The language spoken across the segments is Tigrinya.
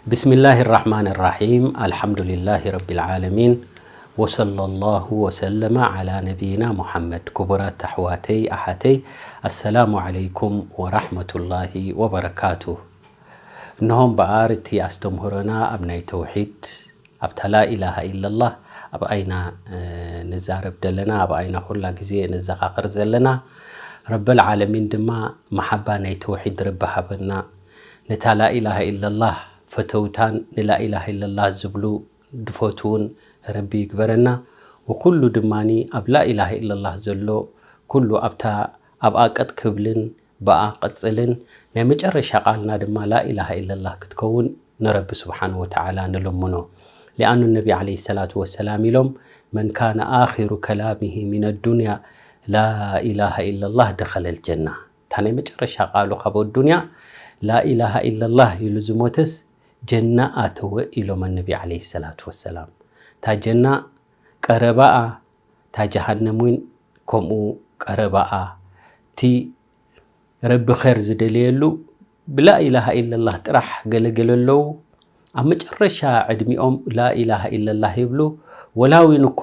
بسم الله الرحمن الرحيم. الحمد لله رب العالمين. وصلى الله وسلم على نبينا محمد. ክቡራት ኣሕዋተይ ኣሓተይ፣ السلام عليكم ورحمة الله وبركاته. እነሆ እምበኣር እቲ ኣስተምህሮና ኣብ ናይ ተውሒድ፣ ኣብታ ላኢላሃ ኢለላህ ኣብኣ ኢና ንዛረብ ዘለና፣ ኣብኣ ኢና ኩላ ግዜ ንዘኻኽር ዘለና። ረበል ዓለሚን ድማ መሓባ ናይ ተውሒድ ረቢ ሃበና። ነታ ላኢላሃ ኢለላህ ፈተውታን ንላኢላሃ ኢለላህ ዝብሉ ድፈትውን ረቢ ይግበረና። ወኩሉ ድማኒ ኣብ ላኢላሃ ኢለላህ ዘሎ ኩሉ ኣብታ ኣብኣ ቀጥ ክብልን ብኣ ቅጽልን ናይ መጨረሻ ቃልና ድማ ላኢላሃ ኢለላህ ክትከውን ንረቢ ስብሓን ወተዓላ ንልምኖ። ሊኣኑ ነቢ ዓለይሂ ሰላቱ ወሰላም ኢሎም፣ መን ካነ ኣኺሩ ከላሚሂ ሚነ ዱንያ ላኢላሃ ኢለላህ ደኸለል ጀና። እታ ናይ መጨረሻ ቃሉ ካብ ኣዱንያ ላኢላሃ ኢለላህ ኢሉ ዝሞተስ ጀና ኣተወ ኢሎም ኣነቢ ዓለይሂ ሰላቱ ወሰላም። እታ ጀና ቀረባኣ፣ እታ ጀሃነም እውን ከምኡ ቀረባኣ። እቲ ረቢ ኸር ዝደለየሉ ብላኢላሃ ኢለላህ ጥራሕ ገለገለ ኣለዉ። ኣብ መጨረሻ ዕድሚኦም ላኢላሃ ኢለላህ ይብሉ። ወላ እውን እኮ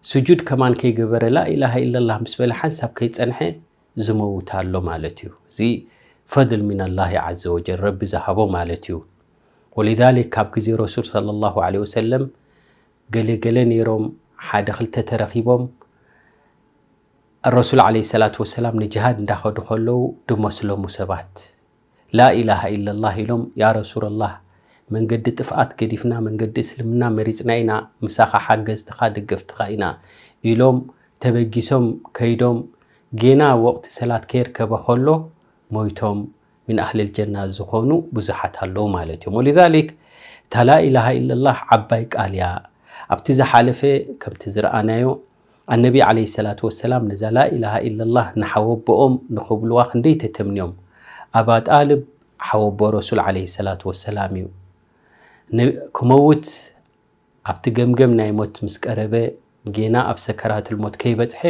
ስጁድ ከማን ከይገበረ ላኢላሃ ኢለላህ ምስ በለ ሓንሳብ ከይጸንሐ ዝመውት ኣሎ ማለት እዩ። እዚ ፈድል ሚነላሂ ዓዘ ወጀል ረቢ ዝሃቦ ማለት እዩ። ወሊዛሊክ ካብ ግዜ ረሱል ሰለላሁ ዐለይሂ ወሰለም ገለ ገለ ነይሮም ሓደ ክልተ ተረኺቦም ረሱል ዓለይሂ ሰላቱ ወሰላም ንጅሃድ እንዳኸዱ ከለዉ ድመስለሙ ሰባት ላኢላሃ ኢለላህ ኢሎም፣ ያ ረሱለላህ መንገዲ ጥፍኣት ገዲፍና መንገዲ እስልምና መሪጽና ኢና፣ ምሳኻ ሓገዝትኻ ደገፍትኻ ኢና ኢሎም ተበጊሶም ከይዶም ጌና ወቕቲ ሰላት ከየርከበ ከሎ ሞይቶም ሚን ኣህልል ጀና ዝኾኑ ብዙሓት ኣለዉ ማለት እዮም። ወሊዛሊክ እታ ላኢላሃ ኢለላህ ዓባይ ቃል እያ። ኣብቲ ዝሓለፈ ከምቲ ዝረኣናዮ ኣነቢ ዓለይሂ ሰላቱ ወሰላም ነዛ ላኢላሃ ኢለላህ ንሓወቦኦም ንኽብልዋ ክንደይ ተተምንዮም። ኣባ ጣልብ ሓወቦ ረሱል ዓለይሂ ሰላቱ ወሰላም እዩ። ን- ክመውት ኣብቲ ገምገም ናይ ሞት ምስ ቀረበ ጌና ኣብ ሰከራትል ሞት ከይበጽሐ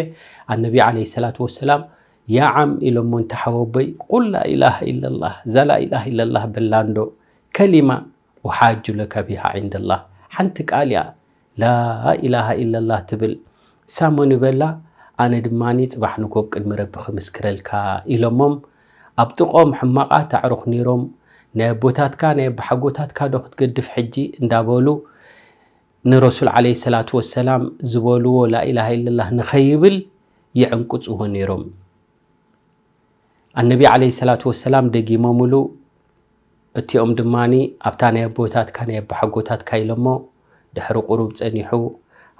ኣነቢ ዓለይሂ ሰላቱ ወሰላም ያ ዓም ኢሎሞ እንተ ሓወቦይ ቁል ላኢላሃ ኢለላህ እዛ ላኢላሃ ኢለላህ በላ እንዶ ከሊማ ኡሓጁ ለካ ቢሃ ዒንደላህ ሓንቲ ቃል እያ ላኢላሃ ኢለላህ ትብል እሳ እሞ ንበላ ኣነ ድማኒ ጽባሕ ንጎ ኣብ ቅድሚ ረቢ ክምስክረልካ ኢሎሞም ኣብ ጥቖም ሕማቓት ኣዕሩኽ ነይሮም ናይ ኣቦታትካ ናይ ኣቦሓጎታትካ ዶ ክትገድፍ ሕጂ እንዳበሉ ንረሱል ዓለይሂ ሰላቱ ወሰላም ዝበልዎ ላኢላሃ ኢለላህ ንኸይብል ይዕንቁጽዎ ነይሮም። ኣነቢ ዓለይሂ ሰላቱ ወሰላም ደጊሞምሉ እቲኦም ድማኒ ኣብታ ናይ ኣቦታትካ ናይ ኣቦሓጎታትካ ኢሎሞ ድሕሪ ቁሩብ ጸኒሑ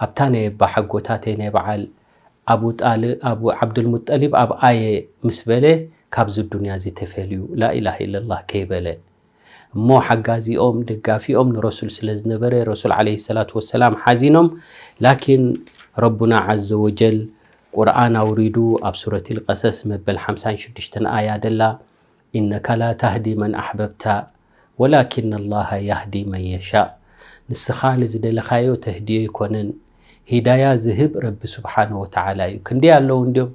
ኣብታ ናይ ኣቦሓጎታተይ ናይ በዓል ኣቡ ጣል ኣቡ ዓብዱልሙጠሊብ ኣብኣየ ምስ በለ ካብዚ ዱንያ እዚ ተፈልዩ ላኢላሃ ኢለላህ ከይበለ እሞ ሓጋዚኦም ደጋፊኦም ንረሱል ስለ ዝነበረ ረሱል ዓለይሂ ሰላቱ ወሰላም ሓዚኖም። ላኪን ረቡና ዓዘ ወጀል ቁርኣን ኣውሪዱ ኣብ ሱረቲል ቀሰስ መበል ሓምሳን ሽዱሽተን ኣያ ደላ ኢነካ ላ ታህዲ መን ኣሕበብታ ወላኪን ኣላሃ ያህዲ መን የሻእ። ንስኻ ንዝደለኻዮ ተህድዮ ኣይኮነን፣ ሂዳያ ዝህብ ረቢ ስብሓንሁ ወተዓላ እዩ። ክንደይ ኣለዉ እንድዮም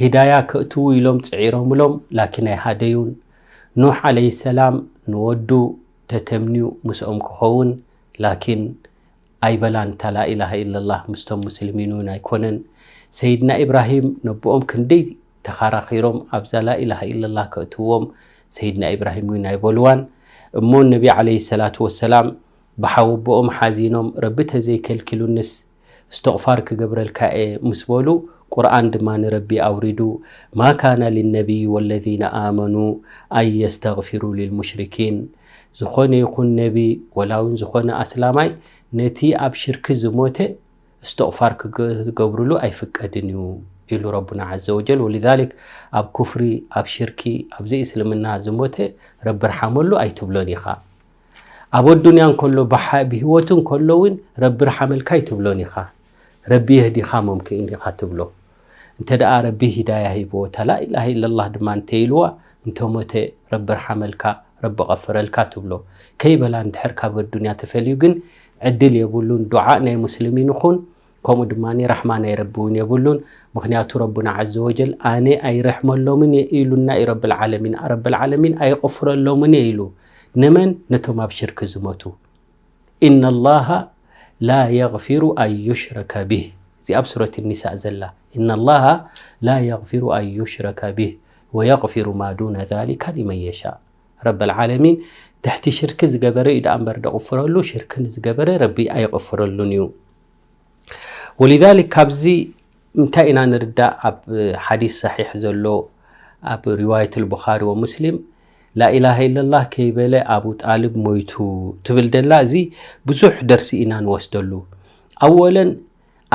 ሂዳያ ከእትዉ ኢሎም ጽዒሮምሎም ላኪን ኣይሃደዩን። ኑሕ ዓለይሂ ሰላም ንወዱ ተተምንዩ ምስኦም ክኸውን ላኪን ኣይበላን እታ ላኢላሃ ኢለላህ ምስቶም ሙስልሚን እውን ኣይኮነን። ሰይድና ኢብራሂም ነቦኦም ክንደይ ተኻራኺሮም ኣብዛ ላኢላሃ ኢለላህ ከእትውዎም ሰይድና ኢብራሂም እውን ኣይበልዋን። እሞ ነቢ ዓለይሂ ሰላቱ ወሰላም ብሓወቦኦም ሓዚኖም ረቢ ተዘይከልኪሉንስ እስትቕፋር ክገብረልካ እየ ምስ በሉ ቁርኣን ድማ ንረቢ ኣውሪዱ ما كان للنبي والذين آمنوا أن يستغفروا للمشركين ዝኾነ ይኹን ነቢ ወላ እውን ዝኾነ ኣስላማይ ነቲ ኣብ ሽርኪ ዝሞተ እስትቕፋር ክገብርሉ ኣይፍቀድን እዩ ኢሉ ረቡና ዓዘ ወጀል። ወሊዛሊክ ኣብ ኩፍሪ ኣብ ሽርኪ ኣብ ዘይእስልምና ዝሞተ ረቢ ርሓመሉ ኣይትብሎን ኢኻ። ኣብ ኣዱንያ እንከሎ ብሓ- ብህይወቱ እንከሎ እውን ረቢ ርሓመልካ ኣይትብሎን ኢኻ። ረቢ የህዲኻ ሙምኪን ኢኻ ትብሎ። እንተ ደኣ ረቢ ሂዳያ ሂብዎ እታ ላኢላሃ ኢለላህ ድማ እንተኢልዋ እንተሞተ ረቢ ርሓመልካ ረቢ ቐፍረልካ ትብሎ። ከይበላ እንድሕር ካብ ኣዱንያ ተፈልዩ ግን ዕድል የብሉን። ዱዓእ ናይ ሙስልሚን ይኹን ከምኡ ድማ ራሕማ ናይ ረቢ እውን የብሉን። ምኽንያቱ ረቡና ዓዘ ወጀል ኣነ ኣይርሕመሎምን እየ ኢሉና እዩ ረብል ዓለሚን። ረብል ዓለሚን ኣይቕፍረሎምን እየ ኢሉ። ንመን? ነቶም ኣብ ሽርክ ዝሞቱ። إن الله لا يغفر أن يشرك به፣ እዚ ኣብ ሱረት ኒሳእ ዘላ። إن الله لا يغفر أن يشرك به ويغفر ما دون ذلك لمن يشاء። ረበል ዓለሚን ትሕቲ ሽርክ ዝገበረ እዩ ደኣ እምበር ደቕፍረሉ፣ ሽርክ ንዝገበረ ረቢ ኣይቕፍረሉን እዩ። ولذلك ካብዚ እንታይ ኢና ንርዳእ? ኣብ ሓዲስ ሰሒሕ ዘሎ ኣብ ሪዋየት البخاري ومسلم لا إله إلا الله ከይበለ ኣቡ ጣልብ ሞይቱ ትብል ደላ፣ እዚ ብዙሕ ደርሲ ኢና ንወስደሉ። ኣወለን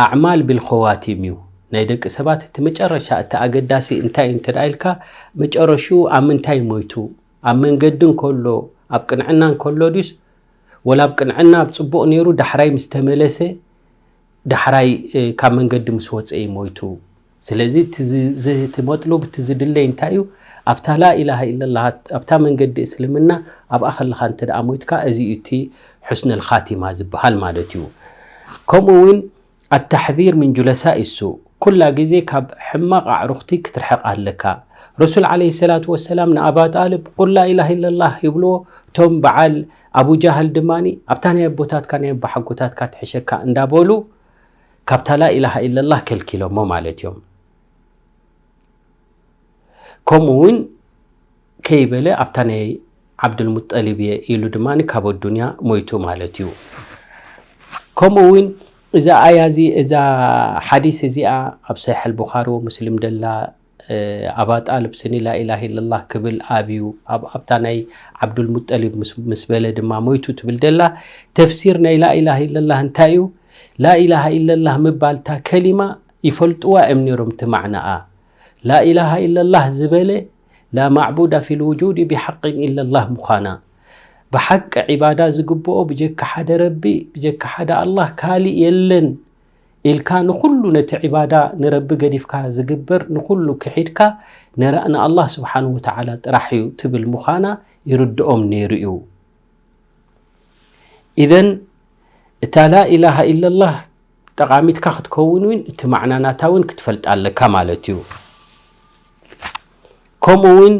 ኣዕማል بالخواتيم እዩ። ናይ ደቂ ሰባት እቲ መጨረሻ እቲ ኣገዳሲ እንታይ እዩ እንተ ደኣ ኢልካ፣ መጨረሽኡ ኣብ ምንታይ ሞይቱ? ኣብ መንገዲ እንከሎ፣ ኣብ ቅንዕና እንከሎ ድዩስ ወላ ኣብ ቅንዕና ኣብ ጽቡቕ ነይሩ ዳሕራይ ምስ ተመለሰ ዳሕራይ ካብ መንገዲ ምስ ወፀ እዩ ሞይቱ። ስለዚ እቲ መጥሉብ እቲ ዝድለይ እንታይ እዩ? ኣብታ ላኢላሃ ኢለላህ ኣብታ መንገዲ እስልምና ኣብኣ ከለኻ እንተ ደኣ ሞይትካ እዚ እዩ እቲ ሑስነል ኻቲማ ዝበሃል ማለት እዩ። ከምኡ እውን ኣተሕዚር ምን ጁለሳኢ ሱእ ኩላ ግዜ ካብ ሕማቕ ኣዕሩኽቲ ክትርሕቕ ኣለካ። ረሱል ዓለይሂ ሰላቱ ወሰላም ንኣባ ጣልብ ቁል ላኢላሃ ኢለላህ ይብልዎ፣ እቶም በዓል ኣቡ ጃህል ድማ ኣብታ ናይ ኣቦታትካ ናይ ኣቦሓጎታትካ ትሕሸካ እንዳበሉ ካብታ ላኢላሃ ኢለላህ ከልኪሎሞ ማለት እዮም። ከምኡ እውን ከይበለ ኣብታ ናይ ዓብዱልሙጠሊብ እየ ኢሉ ድማ ካብ ኣዱንያ ሞይቱ ማለት እዩ። ከምኡ እውን እዛ ኣያ እዚ እዛ ሓዲስ እዚኣ ኣብ ሰሒሕ ኣልቡኻሪ ወሙስሊም ደላ ኣባ ጣልብ ስኒ ላኢላሃ ኢለላህ ክብል ኣብዩ ኣብታ ናይ ዓብዱልሙጠሊብ ምስ በለ ድማ ሞይቱ ትብል ደላ። ተፍሲር ናይ ላኢላሃ ኢለላህ እንታይ እዩ? ላኢላሃ ኢለላህ ምባል እታ ከሊማ ይፈልጥዋ እዮም ነይሮም እቲ ማዕናኣ። ላኢላሃ ኢለላህ ዝበለ ላ ማዕቡዳ ፊል ውጁድ ቢሓቅን ኢለላህ ምዃና፣ ብሓቂ ዒባዳ ዝግብኦ ብጀካ ሓደ ረቢ፣ ብጀካ ሓደ ኣላህ ካሊእ የለን ኢልካ ንኹሉ ነቲ ዒባዳ ንረቢ ገዲፍካ ዝግበር ንኹሉ ክሒድካ ንኣላህ ስብሓንሁ ወተዓላ ጥራሕ እዩ ትብል ምዃና ይርድኦም ነይሩ እዩ። ኢዘን እታ ላኢላሃ ኢለላህ ጠቓሚትካ ክትከውን እውን እቲ ማዕና ናታ እውን ክትፈልጥ ኣለካ ማለት እዩ። ከምኡ እውን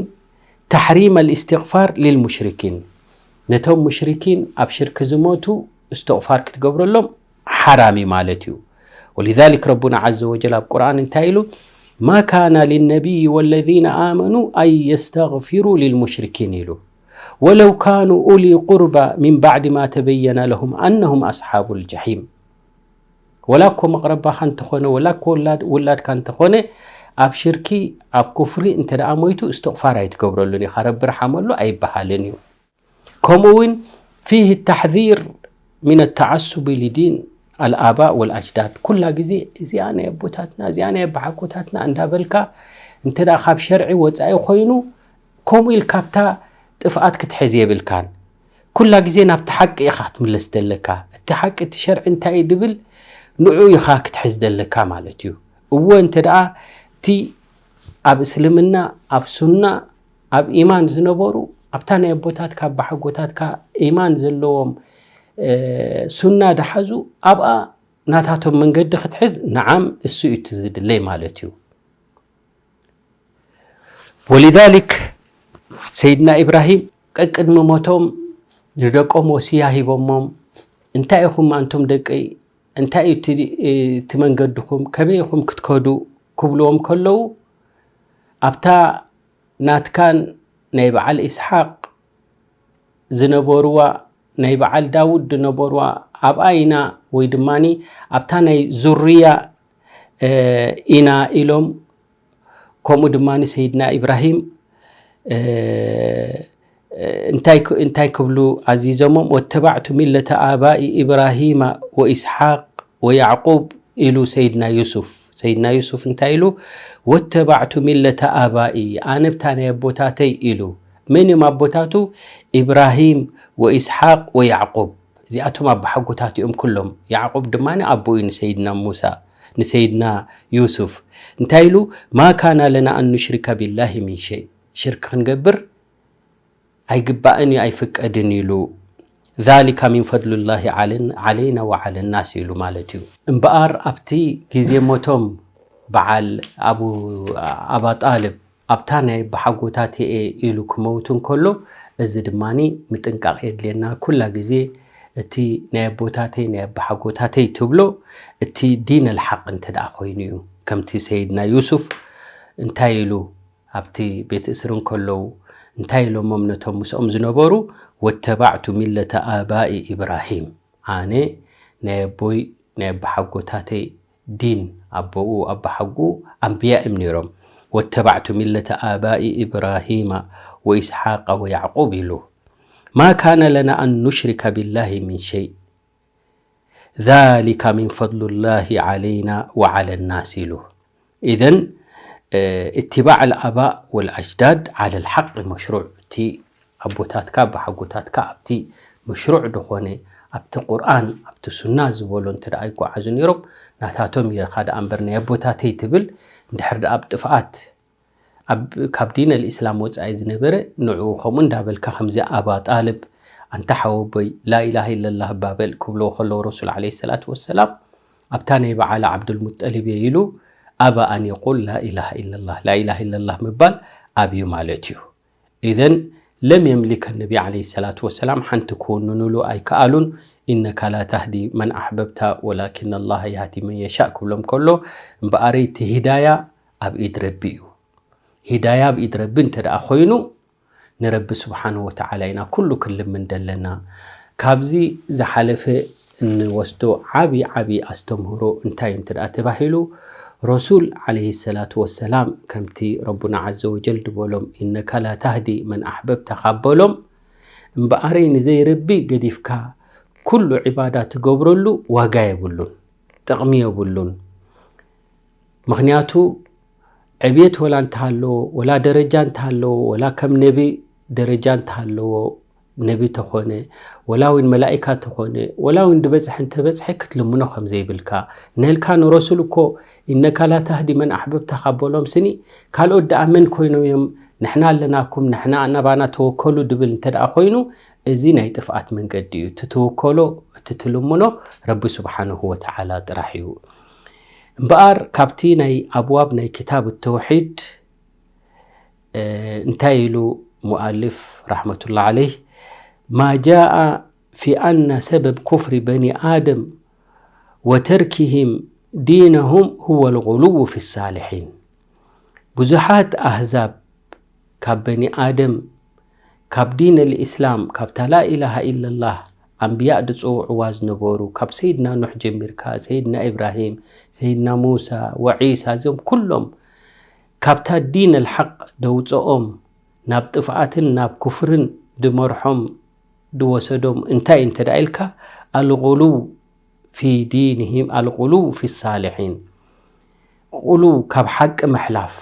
ተሕሪም ኣልእስትቕፋር ሊልሙሽሪኪን ነቶም ሙሽሪኪን ኣብ ሽርክ ዝሞቱ እስትቕፋር ክትገብረሎም ሓራም እዩ ማለት እዩ። ወሊዛሊክ ረቡና ዓዘ ወጀል ኣብ ቁርኣን እንታይ ኢሉ? ማ ካነ ሊነቢይ ወለዚነ ኣመኑ ኣን የስተግፊሩ ሊልሙሽሪኪን ኢሉ። ወለው ካኑ ኡሊ ቁርባ ሚን ባዕድ ማ ተበየነ ለሁም ኣነሁም ኣስሓቡ ልጀሒም። ወላ እኮ መቕረባኻ እንተኾነ ወላ እኮ ውላድካ እንተኾነ ኣብ ሽርኪ ኣብ ኩፍሪ እንተ ደኣ ሞይቱ እስትቕፋር ኣይትገብረሉን ኢኻ፣ ረቢ ርሓመሉ ኣይበሃልን እዩ። ከምኡ እውን ፊህ ተሕዚር ሚን ተዓሱቢ ሊዲን ኣልኣባእ ወልኣጅዳድ ኩላ ግዜ እዚኣ ናይ ኣቦታትና እዚኣ ናይ ኣባሓጎታትና እንዳበልካ እንተ ደኣ ካብ ሸርዒ ወፃኢ ኮይኑ ከምኡ ኢልካ ኣብታ ጥፍኣት ክትሕዝ የብልካን። ኩላ ግዜ ናብቲ ሓቂ ኢኻ ክትምለስ ዘለካ። እቲ ሓቂ እቲ ሸርዒ እንታይ እዩ ድብል ንዑ ኢኻ ክትሕዝ ዘለካ ማለት እዩ። እወ እንተ ደኣ እቲ ኣብ እስልምና ኣብ ሱና ኣብ ኢማን ዝነበሩ ኣብታ ናይ ኣቦታትካ ኣባሓጎታትካ ኢማን ዘለዎም ሱና ድሓዙ ኣብኣ ናታቶም መንገዲ ክትሕዝ ንዓም እሱ እዩ እቲ ዝድለይ ማለት እዩ። ወሊዛሊክ ሰይድና ኢብራሂም ቀቅድሚ ሞቶም ንደቆም ወስያ ሂቦሞም እንታይ ኢኹም ኣንቶም ደቀይ እንታይ እዩ እቲ መንገድኹም ከመይ ኢኹም ክትከዱ ክብልዎም ከለዉ ኣብታ ናትካን ናይ በዓል ኢስሓቅ ዝነበርዋ ናይ በዓል ዳውድ ዝነበርዋ ኣብኣ ኢና ወይ ድማ ኣብታ ናይ ዙርያ ኢና ኢሎም ከምኡ ድማ ሰይድና ኢብራሂም እንታይ ክብሉ ኣዚዞሞም ወተባዕቱ ሚለተ ኣባኢ ኢብራሂማ ወኢስሓቅ ወያዕቁብ ኢሉ ሰይድና ዩሱፍ ሰይድና ዩሱፍ እንታይ ኢሉ ወተባዕቱ ሚለተ ኣባኢ ኣነ ብታ ናይ ኣቦታተይ ኢሉ መን እዮም ኣቦታቱ ኢብራሂም ወኢስሓቅ ወያዕቁብ እዚኣቶም ኣባሓጎታት እዮም ኩሎም ያዕቁብ ድማ ኣቦኡ ንሰይድና ሙሳ ንሰይድና ዩሱፍ እንታይ ኢሉ ማ ካና ለና ኣን ኑሽሪከ ቢላሂ ሚን ሸይ ሽርክ ክንገብር ኣይግባእን እዩ ኣይፍቀድን ኢሉ ذلك من فضل الله علينا وعلى الناس ኢሉ ማለት እዩ እምበኣር ኣብቲ ግዜ ሞቶም በዓል ኣቡ ኣባ ጣልብ ኣብታ ናይ ኣባሓጎታተይ እየ ኢሉ ክመውት እንከሎ እዚ ድማ ምጥንቃቕ የድልየና። ኩላ ግዜ እቲ ናይ ኣቦታተይ ናይ ኣባሓጎታተይ ትብሎ እቲ ዲን ኣልሓቅ እንተ ደኣ ኮይኑ እዩ። ከምቲ ሰይድና ዩሱፍ እንታይ ኢሉ ኣብቲ ቤት እስሪ እንከለዉ እንታይ ኢሎሞም ነቶም ምስኦም ዝነበሩ? ወተባዕቱ ሚለተ ኣባኢ ኢብራሂም፣ ኣነ ናይ ኣቦይ ናይ ኣባሓጎታተይ ዲን ኣቦኡ ኣባሓጉኡ ኣንብያ እዮም ነይሮም። ወተባዕቱ ሚለተ ኣባኢ ኢብራሂማ ወኢስሓቃ ወያዕቁብ ኢሉ። ማ ካነ ለና ኣን ኑሽሪከ ቢላሂ ሚን ሸይ ዛሊከ ሚን ፈድሉላሂ ዓለይና ወዓለ ናስ ኢሉ። ኢዘን እትባዕ ኣልኣባእ ወልኣጅዳድ ዓለ ልሓቅ መሽሩዕ፣ እቲ ኣቦታትካ ኣቦሓጎታትካ ኣብቲ መሽሩዕ ዝኾነ ኣብቲ ቁርኣን ኣብቲ ሱና ዝበሎ እንተ ደኣ ይጓዓዙ ነይሮም ናታቶም ኢኻ ደኣ እምበር ናይ ኣቦታተይ ትብል እንድሕር ደኣ ኣብ ጥፍኣት ኣብ ካብ ዲን ኣልኢስላም ወጻኢ ዝነበረ ንዕኡ ከምኡ እንዳበልካ ከምዚ ኣባ ጣልብ ኣንታ ሓወቦይ ላኢላሃ ኢለላህ እባ በል ክብልዎ ከለዉ ረሱል ዓለይሂ ሰላቱ ወሰላም ኣብታ ናይ በዓል ዓብዱልሙጠሊብ እየ ኢሉ ኣባ ኣን የቁል ላኢላሃ ኢለላህ ላኢላሃ ኢለላህ ምባል ኣብዩ ማለት እዩ። ኢዘን ለም የምሊከ ነቢ ዓለይሂ ሰላቱ ወሰላም ሓንቲ ክውንኑሉ ኣይከኣሉን። ኢነካ ላ ታህዲ መን ኣሕበብታ ወላኪን ኣላህ ያህዲ መን የሻእ ክብሎም ከሎ እምበኣረይ እቲ ሂዳያ ኣብ ኢድ ረቢ እዩ። ሂዳያ ኣብ ኢድ ረቢ እንተ ደኣ ኮይኑ ንረቢ ስብሓንሁ ወተዓላ ኢና ኩሉ ክንልምን ዘለና። ካብዚ ዝሓለፈ እንወስዶ ዓቢ ዓቢ ኣስተምህሮ እንታይ እዩ እንተ ደኣ ተባሂሉ ረሱል ዓለይሂ ሰላቱ ወሰላም ከምቲ ረቡና ዓዘ ወጀል ድበሎም ኢነካ ላ ታህዲ መን ኣሕበብታ ካብ በሎም እምበኣረይ ንዘይረቢ ገዲፍካ ኩሉ ዒባዳ ትገብረሉ ዋጋ የብሉን፣ ጥቕሚ የብሉን። ምኽንያቱ ዕብየት ወላ እንተሃለዎ ወላ ደረጃ እንተሃለዎ ወላ ከም ነቢ ደረጃ እንተሃለዎ ነቢ ተኾነ ወላ እውን መላኢካ ተኾነ ወላ እውን ድበፅሐ እንተበፅሐ ክትልምኖ ከም ዘይብልካ ነልካ ንረሱል እኮ ኢነካ ላ ታህዲ መን ኣሕበብታ ካብ በሎም ስኒ ካልኦት ደኣ መን ኮይኖም እዮም ንሕና ኣለናኩም ንሕና ናባና ተወከሉ ድብል እንተ ደኣ ኮይኑ እዚ ናይ ጥፍኣት መንገዲ እዩ። እቲ ትውከሎ እቲ ትልምኖ ረቢ ስብሓንሁ ወተዓላ ጥራሕ እዩ። እምበኣር ካብቲ ናይ ኣብዋብ ናይ ክታብ ተውሒድ እንታይ ኢሉ ሙኣልፍ ራሕመቱላህ ዓለይህ ማ ጃአ ፊ ኣነ ሰበብ ኩፍሪ በኒ ኣደም ወተርኪሂም ዲነሁም ሁወ ልጉሉው ፊ ሳልሒን። ብዙሓት ኣህዛብ ካብ በኒ ኣደም ካብ ዲን ኣልእስላም ካብታ ላኢላሃ ኢለላህ ኣንብያእ ዝፅውዕዋ ዝነበሩ ካብ ሰይድና ኑሕ ጀሚርካ ሰይድና ኢብራሂም ሰይድና ሙሳ ወዒሳ እዚኦም ኩሎም ካብታ ዲን ኣልሓቅ ደውፅኦም ናብ ጥፍኣትን ናብ ኩፍርን ድመርሖም ድወሰዶም እንታይ እንተ ደኣ ኢልካ ኣልጉሉው ፊ ዲንህም ኣልጉሉው ፊ ሳልሒን ቁሉው ካብ ሓቂ ምሕላፍ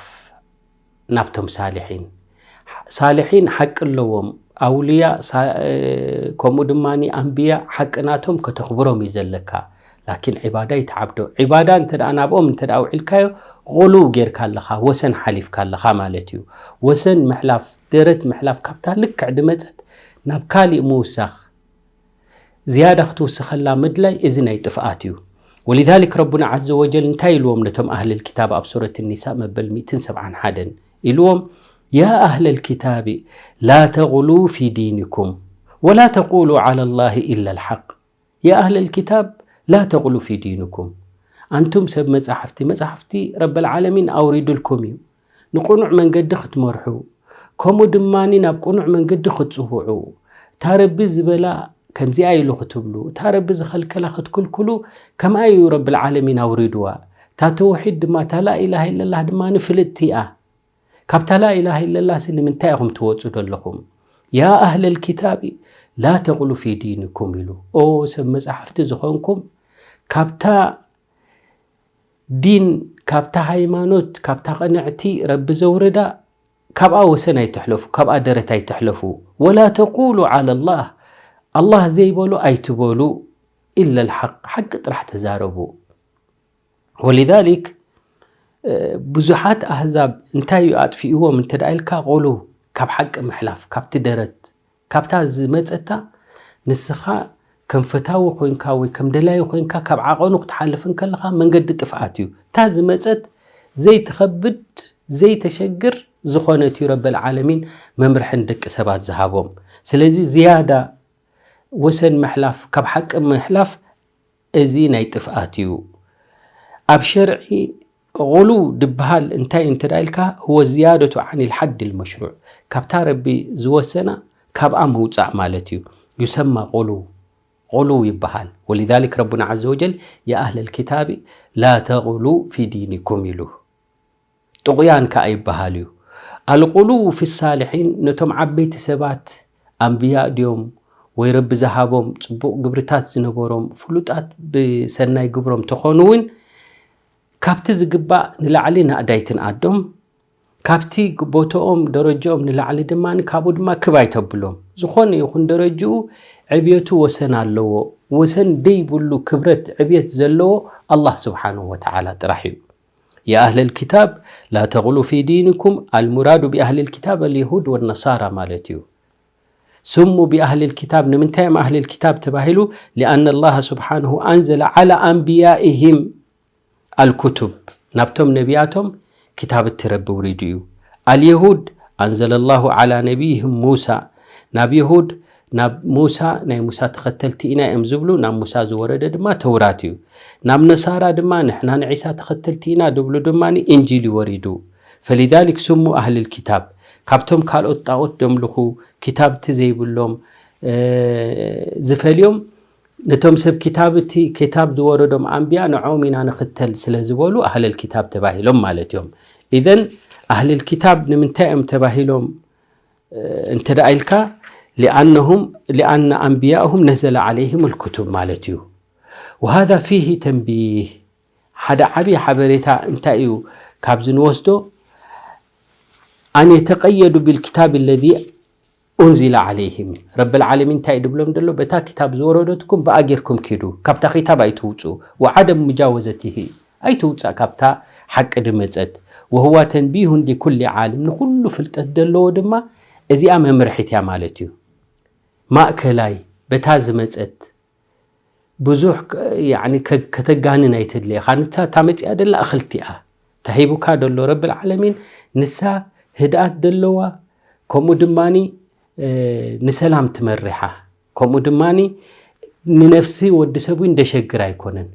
ናብቶም ሳልሒን ሳልሒን ሓቂ ኣለዎም ኣውልያ ከምኡ ድማ ኣንብያ ሓቂ ናቶም ከተኽብሮም እዩ ዘለካ ላኪን ዒባዳ ይትዓብዶ ዒባዳ እንተ ናብኦም እንተ ውዒልካዮ ቁሉው ጌርካ ኣለኻ ወሰን ሓሊፍካ ኣለኻ ማለት እዩ ወሰን ምሕላፍ ደረት ምሕላፍ ካብታ ልክዕ ድመፀት ናብ ካሊእ ምውሳኽ ዝያዳ ክትውስኸላ ምድላይ እዚ ናይ ጥፍኣት እዩ። ولذلك ረቡና عز وجل እንታይ ኢልዎም ነቶም ኣህል الكتاب ኣብ ሱረት النساء መበል ሚእትን ሰብዓን ሓደን ኢልዎም يا أهل الكتاب لا تغلوا في دينكم ولا تقولوا على الله إلا الحق يا أهل الكتاب لا تغلوا في دينكم ኣንቱም ሰብ መጻሕፍቲ መጻሕፍቲ ረበል ዓለሚን ኣውሪዱልኩም እዩ ንቕኑዕ መንገዲ ክትመርሑ ከምኡ ድማ ናብ ቅኑዕ መንገዲ ክትጽውዑ እታ ረቢ ዝበላ ከምዚኣ ኢሉ ክትብሉ እታ ረቢ ዝኸልከላ ክትክልክሉ ከምኣ እዩ ረብል ዓለሚን ኣውሪድዋ እታ ተውሒድ ድማ እታ ላኢላሃ ኢለላህ ድማ ፍልጥቲ እያ ካብታ ላኢላሃ ኢለላህ ሲ ንምንታይ ኢኹም ትወፁ ዘለኹም ያ ኣህለል ኪታቢ ላ ተቕሉ ፊ ዲንኩም ኢሉ ኦ ሰብ መፃሕፍቲ ዝኾንኩም ካብታ ዲን ካብታ ሃይማኖት ካብታ ቅንዕቲ ረቢ ዘውረዳ ካብኣ ወሰን ኣይትሕለፉ፣ ካብኣ ደረት ኣይትሕለፉ። ወላ ተቁሉ ዓላ ላህ፣ ኣላህ ዘይበሎ ኣይትበሉ፣ ኢላ ልሓቅ፣ ሓቂ ጥራሕ ተዛረቡ። ወሊዛሊክ ብዙሓት ኣህዛብ እንታይ እዩ ኣጥፊእዎም እንተ ደኣ ኢልካ፣ ቁሉ ካብ ሓቂ ምሕላፍ፣ ካብቲ ደረት ካብታ ዝመጸታ ንስኻ ከም ፈታዊ ኮይንካ ወይ ከም ደላዩ ኮይንካ ካብ ዓቐኑ ክትሓልፍ እንከለኻ መንገዲ ጥፍኣት እዩ። እታ ዝመጸት ዘይትኸብድ፣ ዘይተሸግር፣ ዝኾነ እቲ ረበል ዓለሚን መምርሒ ንደቂ ሰባት ዝሃቦም። ስለዚ ዝያዳ ወሰን ምሕላፍ፣ ካብ ሓቂ ምሕላፍ፣ እዚ ናይ ጥፍኣት እዩ። ኣብ ሸርዒ غلو ድበሃል እንታይ እዩ እንተ ኢልካ፣ هو زيادة عن الحد المشروع፣ ካብታ ረቢ ዝወሰና ካብኣ ምውጻእ ማለት እዩ። يسمى غلو، غلو ይበሃል። ولذلك ربنا عز وجل يا أهل الكتاب لا تغلوا في دينكم ኢሉ። ጥቑያን ከኣ ይበሃል እዩ። الغلو في الصالحين ነቶም ዓበይቲ ሰባት ኣንብያእ ድዮም ወይ ረቢ ዝሃቦም ጽቡቕ ግብርታት ዝነበሮም ፍሉጣት ብሰናይ ግብሮም ተኾኑ እውን ካብቲ ዝግባእ ንላዕሊ ናእዳይ ትንኣዶም፣ ካብቲ ቦትኦም ደረጅኦም ንላዕሊ ድማ ካብኡ ድማ ክብ ኣይተብሎም። ዝኾነ ይኹን ደረጅኡ ዕብየቱ ወሰን ኣለዎ። ወሰን ደይብሉ ክብረት ዕብየት ዘለዎ ኣላህ ስብሓንሁ ወተዓላ ጥራሕ እዩ። يا أهل الكتاب لا تغلوا في دينكم المراد بأهل الكتاب اليهود والنصارى ማለት እዩ። سموا بأهل الكتاب ንምንታይ እዮም ኣህል ልኪታብ ተባሂሉ؟ لأن الله سبحانه أنزل على أنبيائهم الكتب ናብቶም ነቢያቶም ክታብቲ ረቢ ውሪዱ እዩ። اليهود أنزل الله على نبيهم موسى ናብ የሁድ ናብ ሙሳ ናይ ሙሳ ተኸተልቲ ኢና እዮም ዝብሉ ናብ ሙሳ ዝወረደ ድማ ተውራት እዩ። ናብ ነሳራ ድማ ንሕና ንዒሳ ተኸተልቲ ኢና ዝብሉ ድማ እንጂል ይወሪዱ። فلذلك سموا أهل الكتاب ካብቶም ካልኦት ጣዖት ደምልኹ ክታብቲ ዘይብሎም ዝፈልዮም ነቶም ሰብ ክታብ እቲ ክታብ ዝወረዶም ኣንብያ ንዖም ኢና ንኽተል ስለ ዝበሉ ኣህለል ክታብ ተባሂሎም ማለት እዮም። ኢዘን ኣህለል ክታብ ንምንታይ እዮም ተባሂሎም እንተ ደኣ ኢልካ لأنهم لأن أنبياءهم نزل عليهم الكتب ማለት እዩ። وهذا فيه تنبيه ሓደ ዓብዪ ሓበሬታ እንታይ እዩ ካብዚ ንወስዶ أن يتقيدوا بالكتاب الذي أنزل عليهم ረብል ዓለሚን እንታይ ድብሎም ደሎ በታ ክታብ ዝወረደትኩም ብኣ ጌርኩም ኪዱ ካብታ ክታብ ኣይትውፁ وعدم مجاوزته ኣይትውፃእ ካብታ ሓቂ ድመፀት وهو تنبيه لكل عالم ንኩሉ ፍልጠት ደለዎ ድማ እዚኣ መምርሒት እያ ማለት እዩ። ማእከላይ በታ ዝመፀት ብዙሕ ከተጋንን ኣይትድለ ኢኻ ንሳ እታ መፅያ ደላ እኽልቲ እያ ተሂቡካ ደሎ ረብል ዓለሚን ንሳ ህድኣት ደለዋ ከምኡ ድማ ንሰላም ትመርሓ ከምኡ ድማ ንነፍሲ ወዲ ሰብ እውን ደሸግር ኣይኮነን።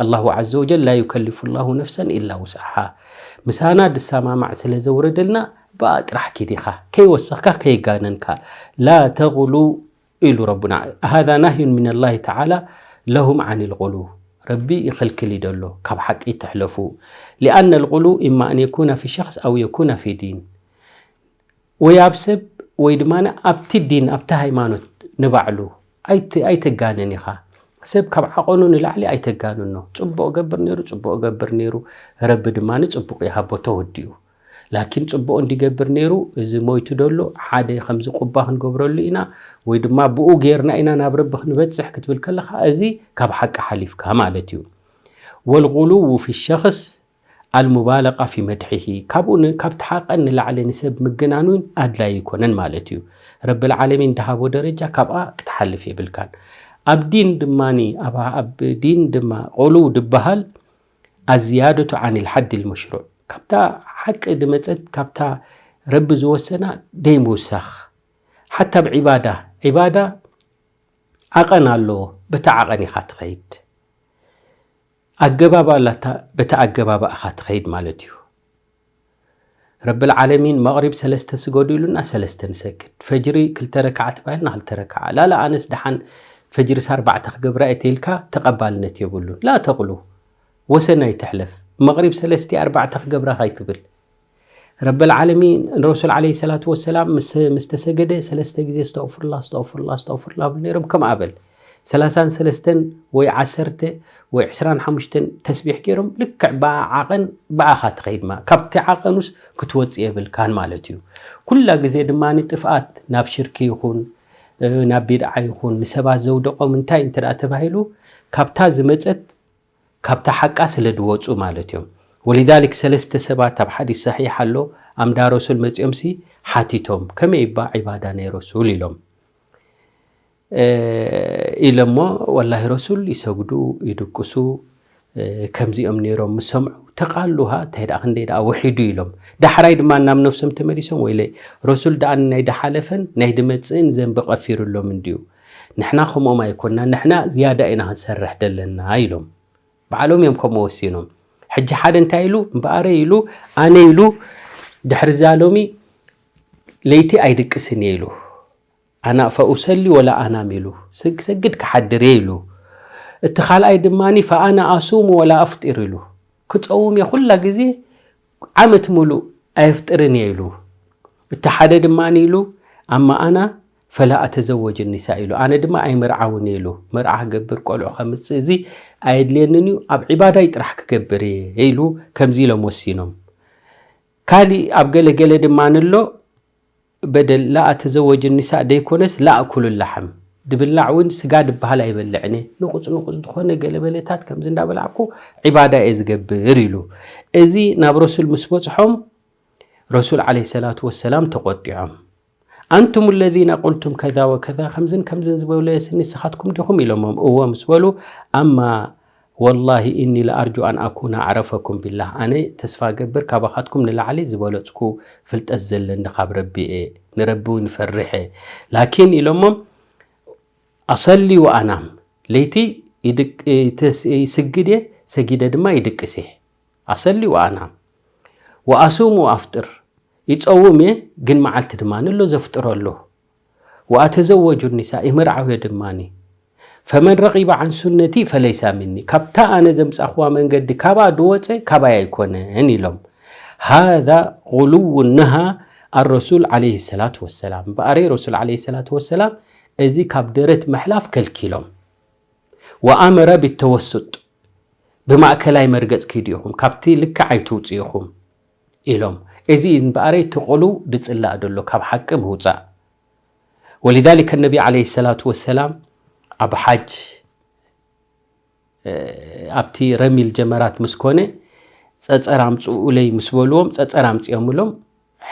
الله عز وجل لا يكلف الله نفسا إلا وسعها ምሳና ድሰማማዕ ስለ ዘውረደልና ብኣ ጥራሕ ኪድ ኢኻ ከይወሰኽካ ከይጋነንካ لا تغلوا ኢሉ ረቡና هذا نهي من الله تعالى لهم عن الغلو ረቢ ይኽልክል ይደሎ ካብ ሓቂ ትሕለፉ لأن الغلو إما أن يكون في شخص أو يكون في دين ወይ ኣብ ሰብ ወይ ድማ ኣብቲ ዲን ኣብቲ ሃይማኖት ንባዕሉ ኣይተጋንን ኢኻ ሰብ ካብ ዓቐኑ ንላዕሊ ኣይተጋንኖ ጽቡቕ ገብር ነይሩ ጽቡቕ ገብር ነይሩ ረቢ ድማ ጽቡቕ ይሃቦ ተወዲኡ ላኪን ጽቡቕ እንዲገብር ነይሩ እዚ ሞይቱ ደሎ ሓደ ከምዚ ቁባ ክንገብረሉ ኢና ወይ ድማ ብኡ ጌርና ኢና ናብ ረቢ ክንበጽሕ ክትብል ከለኻ እዚ ካብ ሓቂ ሓሊፍካ ማለት እዩ والغلو في الشخص المبالغة في مدحه ካብኡ ካብቲ ሓቐን ንላዕሊ ንሰብ ምግናን እውን ኣድላይ ኣይኮነን ማለት እዩ ረብል ዓለሚን ድሃቦ ደረጃ ካብኣ ክትሓልፍ የብልካን ኣብ ዲን ድማ ኣብ ዲን ድማ غلو ድበሃል الزيادة عن الحد المشروع ካብታ ሓቂ ድመፀት ካብታ ረቢ ዝወሰና ደይምውሳኽ ሓታ ኣብ ዒባዳ ዒባዳ ዓቐን ኣለዎ በታ ዓቐን ኢኻ ትኸይድ ኣገባብ ኣላታ በታ ኣገባብ ኢኻ ትኸይድ ማለት እዩ ረብል ዓለሚን መቕሪብ ሰለስተ ስገዱ ኢሉና ሰለስተ ንሰግድ ፈጅሪ ክልተ ረክዓ ተባሂልና ክልተ ረክዓ ላላ ኣነስ ደሓን ፈጅሪ ሳርባዕተ ክገብራ እየ ተይልካ ተቐባልነት የብሉን ላ ተቕሉ ወሰን ኣይትሕለፍ መቕሪብ ሰለስተ ኣርባዕተ ክገብራ ካይትብል ረበል ዓለሚን ረሱል ዓለይሂ ሰላቱ ወሰላም ምስ ምስ ተሰገደ ሰለስተ ግዜ እስተቕፍሩላ እስተቕፍሩላ እስተቕፍሩላ ብሉ ነይሮም ከምኣ በል ሰላሳን ሰለስተን ወይ ዓሰርተ ወይ ዕስራን ሓሙሽተን ተስቢሕ ገይሮም ልክዕ ብኣ ዓቐን ብኣኻ ትኸይድ ማ ካብቲ ዓቐኑስ ክትወፅእ የብልካን ማለት እዩ ኩላ ግዜ ድማ ንጥፍኣት ናብ ሽርኪ ይኹን ናብ ቢድዓ ይኹን ንሰባት ዘውደቖም እንታይ እንተ ተባሂሉ ካብታ ዝመፀት ካብታ ሓቃ ስለ ድወፁ ማለት እዮም ወሊዛሊክ ሰለስተ ሰባት ኣብ ሓዲስ ሰሒሕ ኣሎ ኣምዳ ረሱል መፂኦምሲ ሓቲቶም ከመይ ይባ ዒባዳ ናይ ረሱል ኢሎም ኢለሞ ወላሂ ረሱል ይሰግዱ ይድቅሱ ከምዚኦም ነይሮም ምስ ሰምዑ ተቃሉሃ እንታይ ደኣ ክንደይ ደኣ ውሒዱ ኢሎም። ዳሕራይ ድማ ናብ ነፍሶም ተመሊሶም ወይለይ ረሱል ደኣ ናይ ድሓለፈን ናይ ድመጽእን ዘንቢ ቀፊሩሎም እንድዩ። ንሕና ከምኦም ኣይኮንና፣ ንሕና ዝያዳ ኢና ክንሰርሕ ደለና ኢሎም። ባዕሎም እዮም ከምኡ ወሲኖም። ሕጂ ሓደ እንታይ ኢሉ እምበኣረ ኢሉ ኣነ ኢሉ ድሕሪ ዛሎሚ ለይቲ ኣይድቅስን እየ ኢሉ ኣና ፈኡሰሊ ወላ ኣናም ኢሉ ሰግድ ክሓድር እየ ኢሉ። እቲ ካልኣይ ድማ ፈኣና ኣሱሙ ወላ ኣፍጢር ኢሉ ክፀውም እየ ኩላ ግዜ ዓመት ሙሉእ ኣየፍጥርን እየ ኢሉ። እቲ ሓደ ድማ ኢሉ ኣማ ኣና ፈላ ኣተዘወጅ ኒሳ ኢሉ ኣነ ድማ ኣይምርዓውን እየ ኢሉ። መርዓ ክገብር ቆልዑ ከምፅእ እዚ ኣየድልየንን እዩ ኣብ ዒባዳይ ጥራሕ ክገብር እየ ኢሉ ከምዚ ኢሎም ወሲኖም። ካሊእ ኣብ ገለገለ ድማ ንሎ በደል ላኣ ተዘወጅ ኒሳእ ደይኮነስ ላእኩሉ ላሕም ድብላዕ እውን ስጋ ድበሃል ኣይበልዕን እየ ንቁፅ ንቁፅ ዝኾነ ገለበለታት ከምዚ እንዳበላዕኩ ዒባዳ እየ ዝገብር ኢሉ። እዚ ናብ ረሱል ምስ በፅሖም ረሱል ዓለይሂ ሰላቱ ወሰላም ተቆጢዖም። ኣንቱም ለዚነ ቁልቱም ከዛ ወከዛ ከምዝን ከምዝን ዝበለስኒ ንስኻትኩም ዲኹም ኢሎሞም። እወ ምስ በሉ ኣማ ወላሂ እኒ ለኣርጁ ኣን ኣኩነ ኣዕረፈኩም ቢላህ ኣነ ተስፋ ገብር ካባኻትኩም ንላዕሊ ዝበለፅኩ ፍልጠት ዘለኒ ካብ ረቢ እየ ንረቢ እውን ይፈርሕ እየ። ላኪን ኢሎሞም ኣሰሊ ወኣናም ለይቲ ይስግድ እየ ሰጊደ ድማ ይድቅስ እየ። ኣሰሊ ወኣናም ወኣሱም ወኣፍጥር ይፀውም እየ ግን መዓልቲ ድማ ንሎ ዘፍጥረሉ። ወኣተዘወጁ ኒሳ ይምርዓው እየ ድማ ፈመን ረቂበ ዓን ሱነቲ ፈለይሳ ሚኒ ካብታ ኣነ ዘምፃኽዋ መንገዲ ካብኣ ድወፀ ካባይ ኣይኮነን ኢሎም። ሃዛ غلو ነሃ ኣረሱል ዓለይሂ ሰላቱ ወሰላም እምበኣረይ ረሱል ዓለይሂ ሰላቱ ወሰላም እዚ ካብ ደረት ምሕላፍ ከልኪሎም። ወኣመረ ብተወሱጥ ብማእከላይ መርገፅ ኪዱ ኢኹም ካብቲ ልክዕ ኣይትውፅኡ ኢኹም ኢሎም። እዚ እምበኣረይ እቲ ቁሉው ድፅላእ ደሎ ካብ ሓቂ ምውፃእ። ወሊዛሊከ ነቢ ዓለይሂ ሰላቱ ወሰላም ኣብ ሓጅ ኣብቲ ረሚል ጀመራት ምስ ኮነ ፀፀር ኣምፅኡለይ ምስ በልዎም ፀፀር ኣምፅኦምሎም።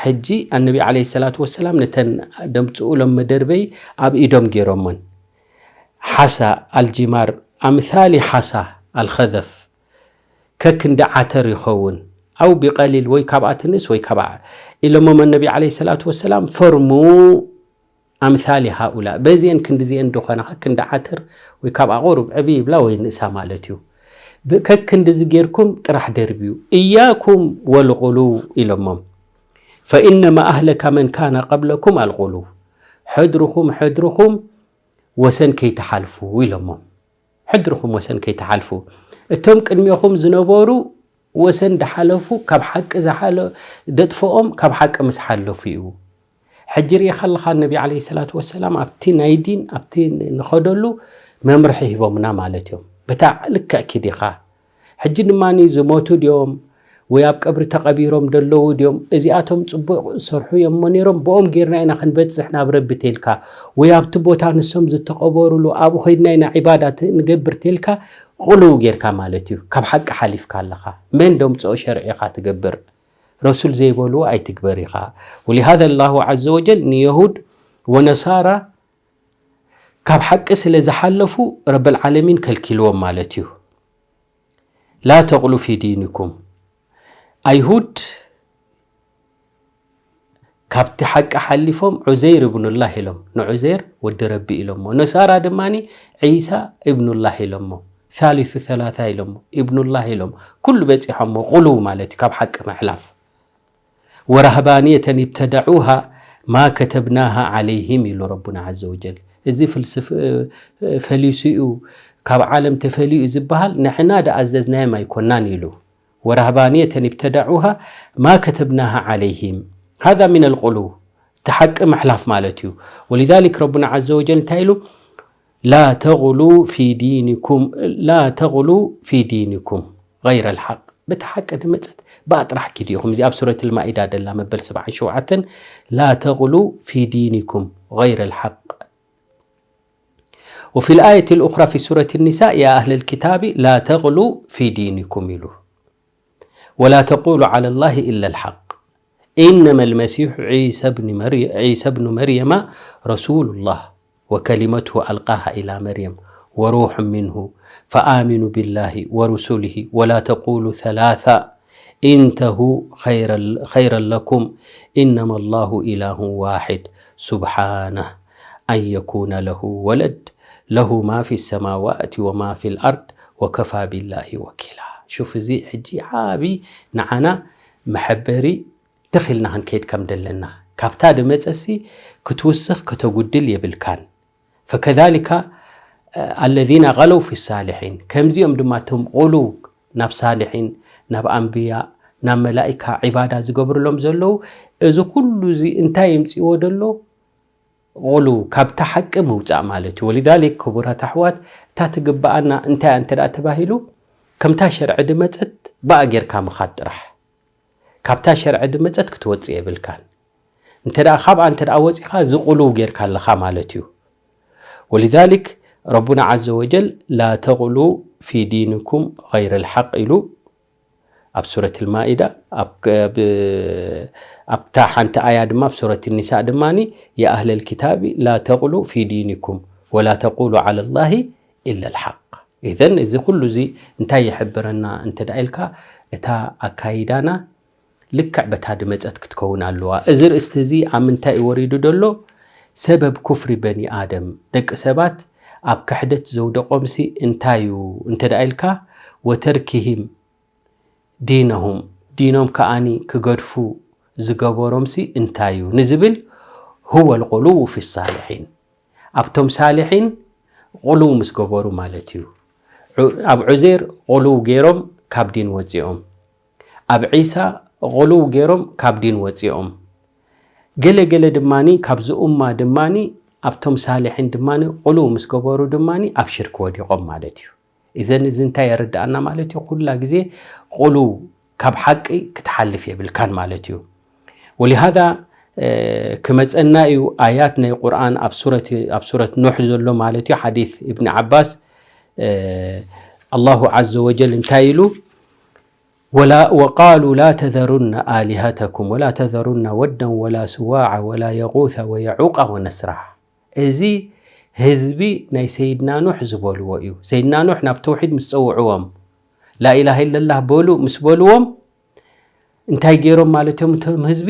ሕጂ ኣነቢ ዓለይሂ ሰላቱ ወሰላም ነተን ደምፅኡሎም መደርበይ ኣብ ኢዶም ገይሮሞን ሓሳ ኣልጂማር ኣምሳሊ ሓሳ ኣልኸዘፍ ከክንዲ ዓተር ይኸውን ኣው ብቀሊል ወይ ካብኣ ትንእስ ወይ ካብኣ ኢሎሞም ኣነቢ ዓለይሂ ሰላቱ ወሰላም ፈርሙ ኣምሳሊ ሃኡላ በዚአን ክንድዚአን ድኾና ከክንዲ ዓተር ወይ ካብ ኣቑሩብ ዕብይ ይብላ ወይ ንእሳ ማለት እዩ። ከክንድዚ ጌርኩም ጥራሕ ደርብዩ እያኩም ወልቑሉ ኢሎሞም። ፈኢነማ ኣህለካ መን ካነ ቀብለኩም ኣልቑሉ ሕድርኹም ሕድርኹም ወሰን ከይትሓልፉ ኢሎሞም። ሕድርኹም ወሰን ከይትሓልፉ እቶም ቅድሜኹም ዝነበሩ ወሰን ድሓለፉ ካብ ሓቂ ዝሓለ ደጥፍኦም ካብ ሓቂ ምስ ሓለፉ እዩ። ሕጂ ርኢኻ ኣለኻ ነቢ ዓለይሂ ሰላቱ ወሰላም ኣብቲ ናይ ዲን ኣብቲ ንኸደሉ መምርሒ ሂቦምና ማለት እዮም። በታ ልክዕ ኪድ ኢኻ። ሕጂ ድማ ዝሞቱ ድዮም ወይ ኣብ ቀብሪ ተቐቢሮም ደለዉ ድዮም እዚኣቶም ፅቡቕ ዝሰርሑ እዮም እሞ ነይሮም ብኦም ጌርና ኢና ክንበፅሕ ናብ ረቢ ተልካ ወይ ኣብቲ ቦታ ንሶም ዝተቐበሩሉ ኣብኡ ኸይድና ኢና ዒባዳ ንገብር ተልካ ቁሉው ጌርካ ማለት እዩ። ካብ ሓቂ ሓሊፍካ ኣለኻ። መን ደምፅኦ ሸርዒ ኢኻ ትገብር። ረሱል ዘይበልዎ ኣይትግበር ኢኻ። ولهذا الله عز وجل ንየሁድ ወነሳራ ካብ ሓቂ ስለ ዝሓለፉ ረብል ዓለሚን ከልኪልዎም ማለት እዩ። ላ ተቕሉ ፊ ዲንኩም ኣይሁድ ካብቲ ሓቂ ሓሊፎም ዑዘይር እብኑላህ ኢሎም ንዑዘይር ወዲ ረቢ ኢሎሞ። ነሳራ ድማ ዒሳ እብኑላህ ኢሎሞ። ሳሊሱ ሰላሳ ኢሎሞ። ኢብኑላህ ኢሎም። ኩሉ በፂሖሞ። ቁሉው ማለት እዩ ካብ ሓቂ ምሕላፍ። ወራህባንየተን ኢብተደዑሃ ማ ከተብናሃ ዓለይሂም ኢሉ ረቡና ዓዘ ወጀል። እዚ ፍልስፍ ፈሊሱ እዩ ካብ ዓለም ተፈልዩ ዝበሃል ንሕና ደኣዘዝናዮም ኣይኮናን ኢሉ። ወራህባንየተን ኢብተደዑሃ ማ ከተብናሃ ዓለይሂም ሃዛ ሚነል ቁሉው እቲ ሓቂ ምሕላፍ ማለት እዩ። ወሊዛሊክ ረቡና ዓዘ ወጀል እንታይ ኢሉ ላ ተغሉ ፊ ዲንኩም ላ ተغሉ ፊ ዲንኩም غير الحق በቲ ሓቂ ድመፀት ብኣ ጥራሕ ኪዱ ኢኹም። እዚ ኣብ ሱረት ልማኢዳ ደላ መበል ሰብዓን ሸውዓተን ላ ተغሉ ፊ ዲንኩም غير الحق وفي الآية الأخرى في سورة النساء يا أهل الكتاب لا تغلوا في دينكم ኢሉ ولا تقولوا على الله إلا الحق إنما المسيح عيسى بن مريم عيسى بن مريم رسول الله وكلمته ألقاها إلى مريم وروح منه فآمنوا بالله ورسله ولا تقولوا ثلاثة انتهوا خيرا، خيرا لكم إنما الله إله واحد سبحانه أن يكون له ولد له ما في السماوات وما في الأرض وكفى بالله وكيلا. شوف زي حجي عابي نعنا محبري تخلنا هنكيد كم دلنا كابتا دمت أسي كتوسخ كتوغدل يبلكان فكذلك الذين غلوا في الصالحين ከምዚኦም ድማ እቶም غلو ናብ ሳልሒን ናብ ኣንብያ ናብ መላኢካ ዒባዳ ዝገብርሎም ዘለዉ እዚ ኩሉ እዚ እንታይ የምፅዎ ደሎ غلو ካብታ ሓቂ ምውፃእ ማለት እዩ ولذلك ክቡራት ኣሕዋት እታ ትግበኣና እንታይ እንተ ተባሂሉ ከምታ ሸርዒ ድመፀት ብኣ ጌርካ ምኻድ ጥራሕ ካብታ ሸርዒ ድመፀት ክትወፅእ የብልካን እንተ ካብኣ እንተ ወፂኻ ዝغلو ጌርካ ኣለኻ ማለት እዩ ولذلك ربنا عز وجل لا تغلوا في دينكم غير الحق ኢሉ ኣብ ሱረት ልማኢዳ ኣብታ ሓንቲ ኣያ ድማ ኣብ ሱረት ኒሳእ ድማ يا أهل الكتاب لا تغلوا في دينكم ولا تقولوا على الله إلا الحق إذن እዚ ኩሉ እዚ እንታይ ይሕብረና እንተ ኢልካ እታ ኣካይዳና ልክዕ በታ ድመፀት ክትከውን ኣለዋ። እዚ ርእስቲ እዚ ኣብ ምንታይ እዩ ወሪዱ ደሎ? ሰበብ ኩፍሪ በኒ ኣደም ደቂ ሰባት ኣብ ክሕደት ዘውደቆምሲ እንታይ እዩ እንተ ኢልካ ወተርኪሂም ዲነሁም ዲኖም ከኣኒ ክገድፉ ዝገበሮምሲ እንታይ እዩ ንዝብል هو الغلو في الصالحين ኣብቶም ሳልሒን غلو ምስ ገበሩ ማለት እዩ። ኣብ ዑዜር غلو ገይሮም ካብ ዲን ወፂኦም። ኣብ ዒሳ غلو ገይሮም ካብ ዲን ወፂኦም። ገለ ገለ ድማ ካብዚ ኡማ ድማ ኣብቶም ሳልሒን ድማ غلو ምስ ገበሩ ድማ ኣብ ሽርክ ወዲቖም ማለት እዩ። እዘን እዚ እንታይ የረድኣና ማለት እዩ? ኩላ ግዜ غلو ካብ ሓቂ ክትሓልፍ የብልካን ማለት እዩ። ولهذا ክመፀና እዩ ኣያት ናይ ቁርኣን ኣብ ሱረት ኣብ ሱረት ኑሕ ዘሎ ማለት እዩ ሓዲስ እብኒ ዓባስ ኣላሁ ዓዘ ወጀል እንታይ ኢሉ وقالوا لا تذرن آلهتكم ولا تذرن ودا ولا سواعا ولا يغوث ويعوق ونسرا እዚ ህዝቢ ናይ ሰይድና ኑሕ ዝበልዎ እዩ። ሰይድና ኑሕ ናብ ተውሒድ ምስ ጸውዕዎም ላኢላሃ ኢለላህ በሉ ምስ በልዎም እንታይ ገይሮም ማለት እዮም እቶም ህዝቢ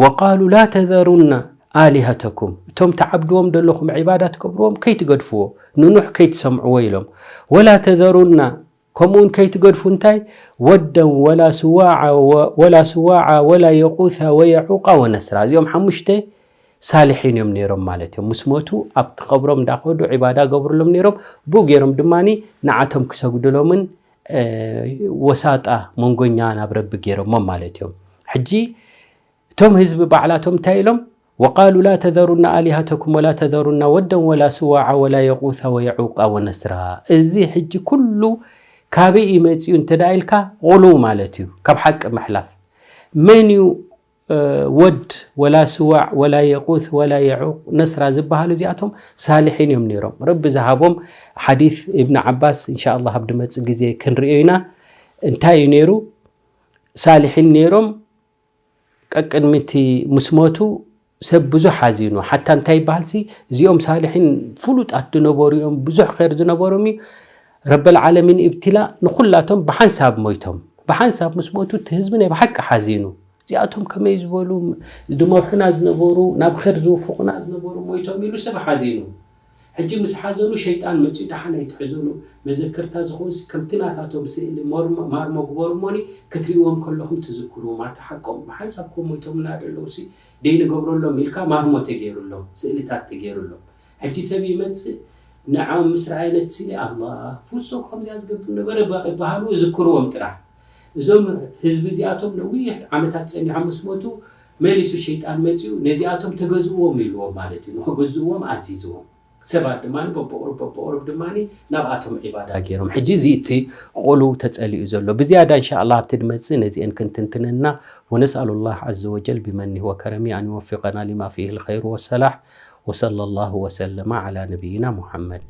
وقالوا لا تذرن آلهتكم እቶም ትዓብድዎም ዘለኹም ዒባዳ ትገብርዎም ከይትገድፍዎ ንኑሕ ከይትሰምዕዎ ኢሎም ولا تذرن ከምኡ እውን ከይትገድፉ እንታይ ودا ولا سواعا و- ولا سواعا ولا يغوث ويعوق ونسرا እዚኦም ሓሙሽተ ሳልሒን እዮም ነይሮም ማለት እዮም ምስ ሞቱ ኣብቲ ቀብሮም እንዳኸዱ ዒባዳ ገብርሎም ነይሮም ብኡ ገይሮም ድማ ንዓቶም ክሰግድሎምን ወሳጣ መንጎኛ ናብ ረቢ ገይሮሞም ማለት እዮም ሕጂ እቶም ህዝቢ ባዕላቶም እንታይ ኢሎም وقالوا لا تذرن آلهتكم ولا تذرن ودا ولا سواعا ولا يغوث ويعوق ونسرا እዚ ሕጂ ኩሉ ካበይ ይመፅኡ እንተ ኢልካ غلو ማለት እዩ ካብ ሓቂ ምሕላፍ መን እዩ ወድ ወላ ስዋዕ ወላ የቁት ወላ የዑቅ ነስራ ዝበሃሉ እዚኣቶም ሳልሒን እዮም ነይሮም ረቢ ዝሃቦም ሓዲስ እብኒ ዓባስ እንሻ ኣላ ኣብ ድመፅእ ግዜ ክንሪኦ ኢና እንታይ እዩ ነይሩ ሳልሒን ነይሮም ቀቅድሚ እቲ ምስ ሞቱ ሰብ ብዙሕ ሓዚኑ ሓታ እንታይ ይበሃልሲ እዚኦም ሳልሒን ፍሉጣት ዝነበሩ እዮም ብዙሕ ኸይር ዝነበሮም እዩ ረበል ዓለሚን ኢብትላ ንኹላቶም ብሓንሳብ ሞይቶም ብሓንሳብ ምስ ሞቱ እቲ ህዝቢ ናይ ብሓቂ ሓዚኑ እዚኣቶም ከመይ ዝበሉ ዝመርሑና ዝነበሩ ናብ ኸይር ዝውፍቑና ዝነበሩ ሞይቶም ኢሉ ሰብ ሓዚኑ ሕጂ ምስ ሓዘኑ ሸይጣን መፂኡ ደሓን ኣይትሕዘኑ መዘክርታ ዝኾንሲ ከምቲ ናታቶም ስእሊ ማርሞ ግበሩ እሞኒ ክትሪእዎም ከለኹም ትዝክርዎም ኣታ ሓቆም ብሓንሳብ ከም ሞይቶምና ደለውሲ ደይንገብረሎም ኢልካ ማርሞ ተገይሩሎም ስእልታት ተገይሩሎም ሕጂ ሰብ ይመፅእ ንዓም ምስ ረኣየ ነቲ ስእሊ ኣላ ፍፁም ከምዚኣ ዝገብር ነበረ ይበሃሉ ይዝክርዎም ጥራሕ እዞም ህዝቢ እዚኣቶም ነዊሕ ዓመታት ፀኒሖም ምስ ሞቱ መሊሱ ሸይጣን መፂኡ ነዚኣቶም ተገዝእዎም ኢልዎም ማለት እዩ ንክገዝእዎም ኣዚዝዎም ሰባት ድማ በብቁሩብ በብቁሩብ ድማ ናብኣቶም ዒባዳ ገይሮም ሕጂ እዚ እቲ ቁሉው ተፀሊኡ ዘሎ ብዝያዳ እንሻ ኣላ ኣብቲ ድመፅእ ነዚአን ክንትንትነና ونسأل الله عز وجل بمنه وكرمه أن يوفقنا لما فيه الخير والصلاح وصلى الله وسلم على نبينا محمد